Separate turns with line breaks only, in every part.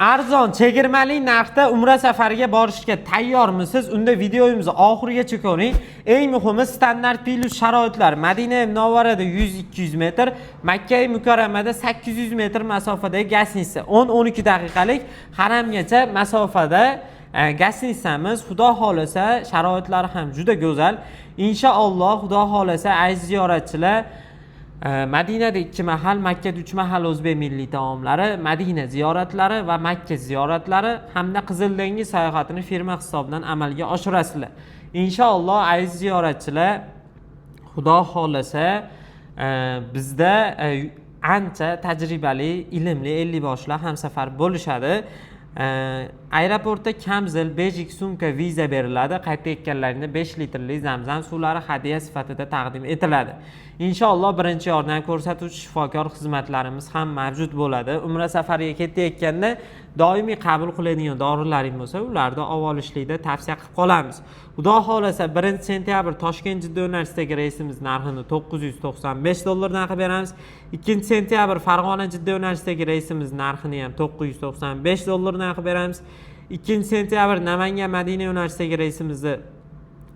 Arzon, chegirmali narxda umra safariga borishga tayyormisiz? Unda videomizni oxirigacha ko'ring. Eng muhimi, standart plus sharoitlar. Madina Munavvarada 100-200 metr, Makka Mukarramada 800 metr masofadagi гостиница. 10-12 daqiqalik haramgacha masofada гостиница miz. Xudo xolasa, sharoitlari ham juda go'zal. Inshaalloh, Xudo xolasa, aziz ziyoratchilar, Madinada ikki mahal, Makkada uch mahal o'zbek milliy taomlari, Madina ziyoratlari va Makka ziyoratlari hamda Qizil dengiz sayohatini firma hisobidan amalga oshirasizlar. Inshaalloh, aziz ziyoratchilar, Xudo xohlasa, bizda ancha tajribali, ilmli ellikboshlar hamsafar bo'lishadi. Aeroportda kamzil, bejik, sumka, viza beriladi. Qaytayotganlaringda 5 litrli zamzam suvlari hadya sifatida taqdim etiladi. Inshaalloh, birinchi yordam ko'rsatuvchi shifokor xizmatlarimiz ham mavjud bo'ladi. Umra safariga ketayotganda doimiy qabul qiladigan dorilaring bo'lsa, ularni olib olishlikda tavsiya qilib qolamiz. Xudo xohlasa, 1 sentyabr Toshkent Jidda yo'nalishidagi reysimiz narxini 995 dollardan qilib beramiz. 2 sentyabr Farg'ona Jidda yo'nalishidagi reysimiz narxini ham 995 dollardan qilib beramiz. 2 sentyabr Namangan Madina yo'nalishidagi reysimizni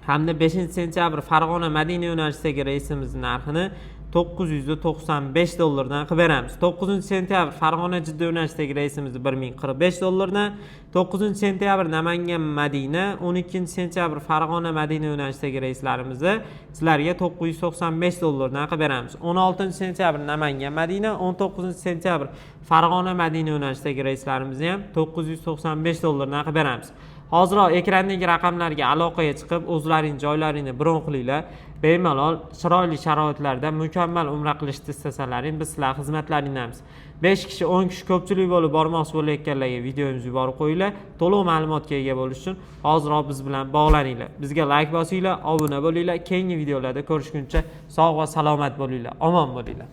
hamda 5 sentyabr Farg'ona Madina yo'nalishidagi reysimiz narxini 995 dollardan qilib beramiz. 9 sentyabr Farg'ona Jidda yo'nalishidagi reysimizni 1045 dollardan, 9 sentyabr Namangan Madina, 12 sentyabr Farg'ona Madina yo'nalishidagi reyslarimizni sizlarga 995 dollardan qilib beramiz. 16 sentyabr Namangan Madina, 19 sentyabr Farg'ona Madina yo'nalishidagi reyslarimizni ham 995 dollardan qilib beramiz. Hoziroq ekrandagi raqamlarga aloqaga chiqib, o'zlaring joylaringni bron qilinglar. Bemalol chiroyli sharoitlarda mukammal umra qilishni istasalaring, biz sizlar xizmatlaringdamiz. 5 kishi, 10 kishi, ko'pchilik bo'lib bormoqchi bo'layotganlarga videomizni yuborib qo'yinglar. To'liq ma'lumotga ega bo'lish uchun hoziroq biz bilan bog'laninglar. Bizga layk bosinglar, obuna bo'linglar. Keyingi videolarda ko'rishguncha sog' va salomat bo'linglar, omon bo'linglar.